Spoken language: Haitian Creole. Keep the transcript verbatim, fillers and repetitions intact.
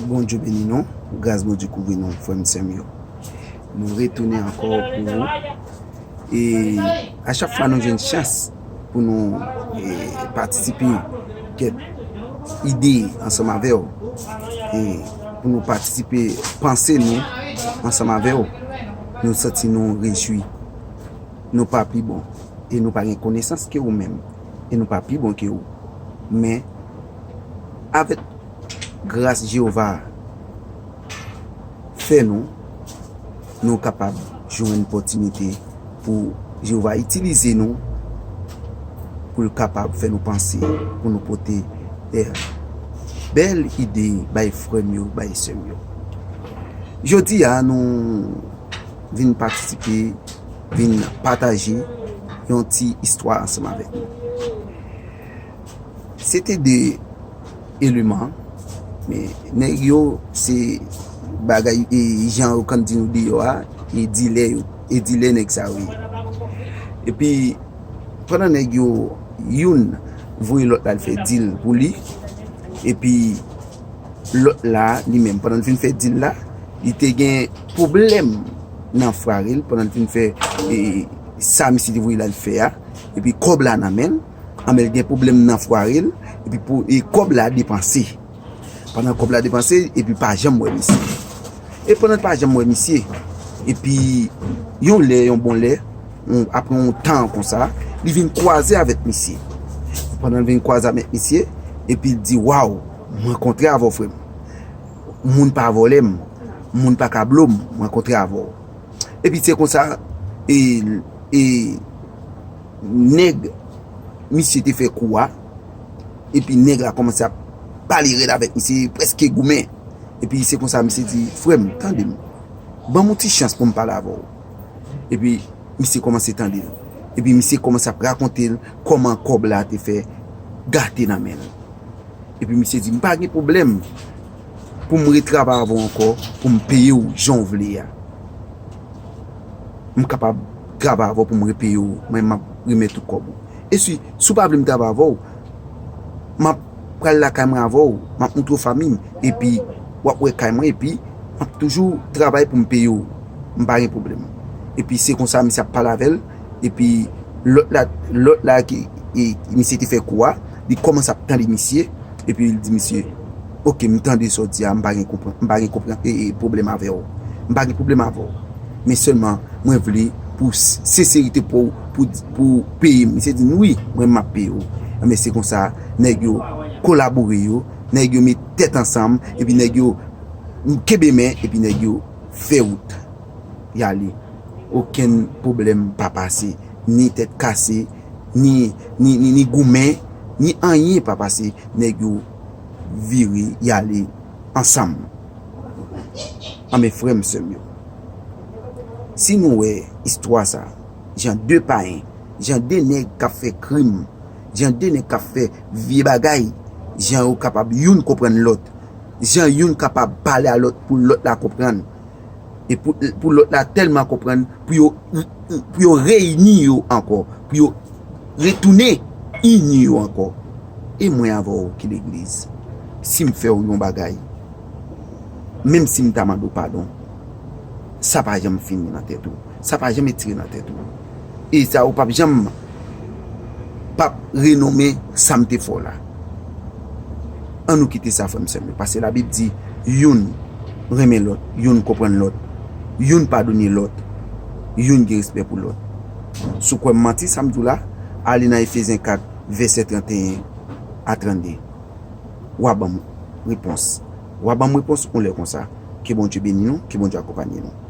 Bondye beni nou, gras Bondye kouvri nou, frè m, sè m yo. Nou retounen ankò pou ou. E a chak fwa nou jwenn chans pou nou e, patisipe kèk ide ansanm avè w, e pou nou patisipe panse nou ansanm avè w, nou santi nou rejwi. Nou pa pi bon, e nou pa gen konesans ke ou menm, e nou pa pi bon ke ou. Men, avèk gras Jewova fè nou, nou kapab jwenn opòtinite pou Jewova itilize nou, pou l kapab fè nou panse, pou nou pote, eh, bèl ide bay frè m yo, bay sè m yo. Jodi a, nou vin patisipe, vin pataje yon ti istwa ansanm avèk nou. Se te de eleman, men nèg yo se bagay, e jan yo konn di nou deyò a, e dilè yo, e dilè nèg sa yo ye. Epi, pandan nèg yo, youn voye lòt la al fè dil pou li, epi lòt la, li menm, pandan l fin fè dil la, li te gen pwoblèm nan fwari l, pandan l fin fè, e, sa misye te voye l al fè a, epi kòb la nan men l, anben l gen pwoblèm nan fwari l, epi pou, e kòb la depanse. Pandan kòb la depanse, epi pa janm wè misye. E pandan l pa janm wè misye, epi yon lè, yon bon lè, yon, apre yon tan konsa, li vin kwaze avèk misye. Pandan l vin kwaze avèk misye, epi l di, "Waw, m rankontre avè w, frè m. Moun pa vòlè m, moun pa kablo m, m rankontre avè w." Epi se konsa, e, e, nèg misye te fè kou a, epi nèg la kòmanse ap pale rèd avèk misye, prèske goumen. Epi se konsa misye di, "Frè m, tande m. Ban m yon ti chans pou m pale avè w." Epi misye kòmanse tande l. Epi misye kòmanse ap rakonte l kòman kòb la te fè gate nan men l. Epi misye di, "M pa gen pwoblèm pou m retravay avè w ankò, pou m peye w jan w vle a. M kapab travay avè w pou m repeye w, mwen m ap remèt ou kòb ou. E si, si w pa vle m travay avè w, m ap pral lakay mwen avè w, m ap moutre w fanmi m, epi w ap wè kay mwen, epi m ap toujou travay pou m peye w. M pa gen pwoblèm." Epi se konsa misye ap pale avè l, epi lòt la, lòt la ki, e, misye te fè kou a, li kòmanse ap tande misye, epi li di misye, "Oke, m tande sa w di a, m pa gen konprann, m pa gen konprann, e, e, pwoblèm avè w. M pa gen pwoblèm avè w. Men sèlman, mwen vle pou s-, senserite pou, pou, pou peye m." Misye di, "Wi, mwen m ap peye w." Anben, se konsa, nèg yo kolabore yo, nèg yo met tèt ansanm, epi nèg yo kenbe men, epi nèg yo fè wout. Y ale. Okenn pwoblèm pa pase, ni tèt kase, ni, ni, ni, ni goumen, ni anyen pa pase. Nèg yo vire, y ale ansanm. Anben, frè m, sè m yo, si nou wè istwa sa, jan de payen, jan de nèg k ap fè krim, jan de nèg k ap fè vye bagay, jan yo kapab youn konprann lòt, jan youn kapab pale a lòt pou lòt la konprann, e pou, pou lòt la tèlman konprann, pou yo, pou yo reyini yo ankò, pou yo retounen ini yo ankò. E mwen avè w ki legliz, si m fè w yon bagay, menm si m ta mande w padon, sa pa janm fini nan tèt ou. Sa pa janm etire nan tèt ou. E sa ou p ap janm p ap renonmen sa m te fè w la. Ann nou kite sa, frè m, sè m yo, paske Labib di, youn renmen lòt, youn konprann lòt, youn padone lòt, youn gen respè pou lòt. Si w kwè m manti, sa m di w la, ale nan Efezyen kat, vèsè trannteyen a trannde. W a ban m repons. W a ban m repons yon lè konsa. Ke Bondye beni nou, ke Bondye akonpanye nou.